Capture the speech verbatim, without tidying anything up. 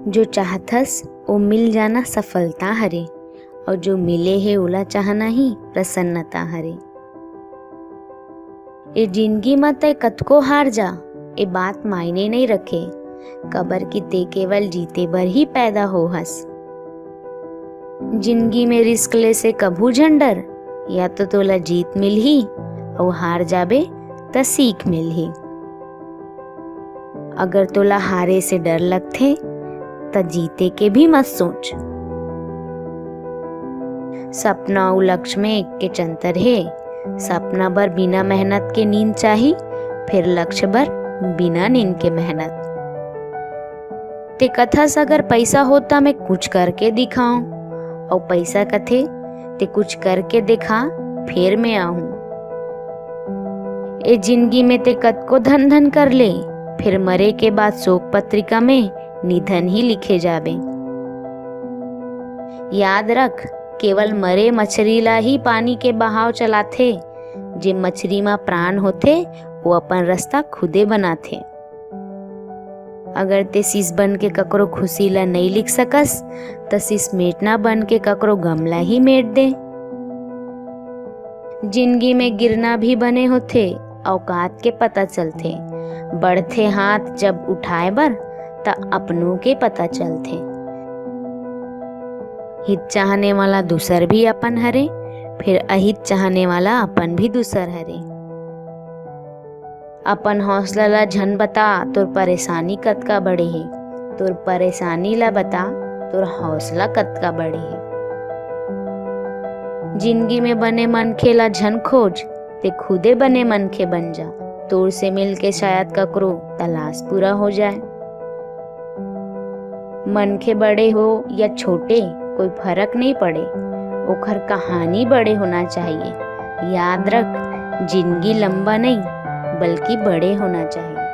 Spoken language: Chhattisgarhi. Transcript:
जो चाहथस, वो मिल जाना सफलता हरे, और जो मिले हे, ओला चाहना ही प्रसन्नता हरे। ए जिंदगी म तय कतको हार जा, ए बात मायने नइ रखे, काबर कि ते केवल जीते बर ही पैदा हो हस। जिंदगी में रिस्क ले से कभू झन डर, या तो तोला जीत मिलही, अउ हार जाबे त सीख मिलही। अगर तोला हारे से डर लगथे, त जीते के भी मत सोच। सपना अउ लक्ष्य में एकेच अंतर हे। सपना बर बिना मेहनत के नींद चाही, फेर लक्ष्य बर बिना नींद के मेहनत। ते कथस, अगर पैसा होता, मैं कुछ करके दिखाऊं, अउ पैसा कथे, ते कुछ करके देखा, फेर मैं आहूं। ए जिंदगी में ते कतको धन धन कर ले, फेर मरे के बाद शोक पत्रिका में निधन ही लिखे जाबे। याद रख, केवल मरे मछरी ला ही पानी के बहाव चलाथे। जे मछरी म प्राण होथे, वो अपन रास्ता खुदे बनाथे। अगर ते शीश बन के ककरो खुशी ला नइ लिख सकस, त शीश मेटना बन के ककरो गम ला ही मेट दे। जिंदगी में गिरना भी बने होथे, औकात के पता चलथे। बढ़थे हाथ जब उठाए बर, त अपनों के पता चलथे। हित चाहने वाला दूसर भी अपन हरे, फिर अहित चाहने वाला अपन भी दूसर हरे। अपन हौसला ला झन बता, तोर परेशानी कतका बड़े हे। तोर परेशानी ला बता, तोर हौसला कतका बड़े हे। जिंदगी में बने मनखे ला झन खोज, ते खुदे बने मनखे बन जा। तोर से मिलके शायद ककरो तलाश पूरा हो जाए। मनखे बड़े हो या छोटे, कोई फर्क नहीं पड़े, ओखर कहानी बड़े होना चाहिए। याद रख, जिंदगी लंबा नहीं, बल्कि बड़े होना चाहिए।